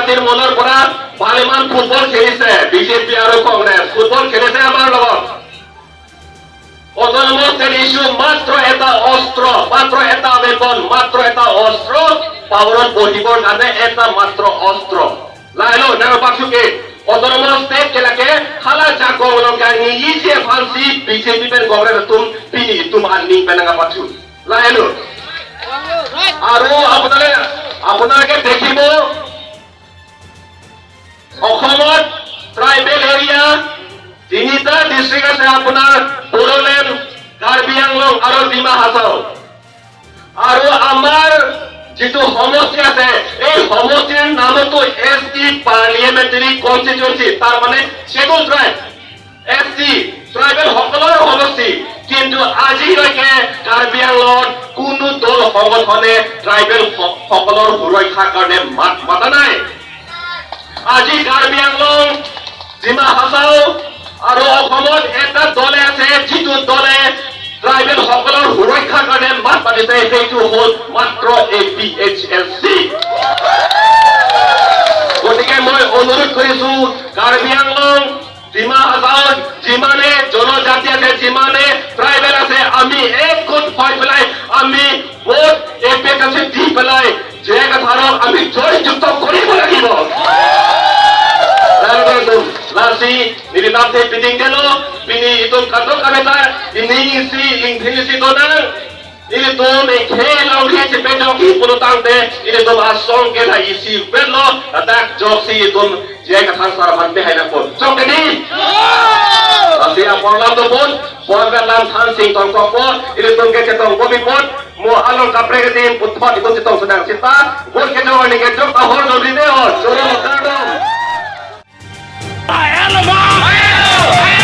জনজাতিৰ মনৰ পৰা ভালেমান ফুটবল খেলিছে। বিজেপি আৰু কংগ্ৰেছ ফুটবল খেলিছে আমাৰ লগত। অট'নমাছ ইছ্যু মাত্ৰ এটা অস্ত্ৰ, মাত্ৰ এটা ৱেপন, মাত্ৰ এটা অস্ত্ৰ, পাৱাৰত বহিবৰ কাৰণে এটা মাত্ৰ অস্ত্ৰ। লাইলো নাও পাকচুকে অট'নমাছ ষ্টেট কেলাকে খালা Jakhoo Lanka ni ije fancy BJP pen Congress তুম পিনি তুম আনিং পেনাঙা পাকচু লাইলো। আৰু আপোনালোকে দেখিব, অসমত ট্ৰাইবেল এৰিয়া তিনিটা ডিষ্ট্ৰিক্ট আছে আপোনাৰ, বড়োলেণ্ড, কাৰ্বি আংলং আৰু ডিমা হাছাও। আৰু আমাৰ যিটো সমষ্টি আছে, এই সমষ্টিৰ নামতো এছ টি পাৰ্লিয়ামেণ্টাৰী কনষ্টিটুৱেঞ্চি, তাৰ মানে schedule tribe, S T, tribal সকলৰ সমষ্টি। কিন্তু আজিলৈকে কাৰ্বি আংলঙত কোনো দল সংগঠনে ট্ৰাইবেল সকলৰ সুৰক্ষাৰ কাৰণে মাত মাতা নাই। আজি কাৰ্বি আংলং, ডিমা হাছাও আৰু অসমত এটা দলে আছে, যিটো দলে ট্ৰাইবেল সকলৰ সুৰক্ষাৰ কাৰণে মাত মাতিছে, সেইটো হ'ল মাত্ৰ A P H L C. গতিকে মই অনুৰোধ কৰিছো, কাৰ্বি আংলং, ডিমা হাছাওত যিমানে জনজাতি আছে, যিমানে ট্ৰাইবেল আছে, আমি একগোট হৈ পেলাই আমি vote A P H L C দি পেলাই জেগাধাৰক আমি জয়যুক্ত কৰিব লাগিব। Lasi nilitam te piting delo pini itum katok kameta ini si ing thini si donang ini tum e khe long ri che pe jok ki pulutang te ini tum asong ke la isi velo atak jok si itum je ka thang sar han pe haina pon jok ke ni lasi apor lam to pon pon ka lam than sing tong kok po ini tum ke chetong bobi pon mo along kapre ke tim putphot itum chetong sedang sita bot ke jok ni ke jok ahor jodi de ho choro kardom. Eleva!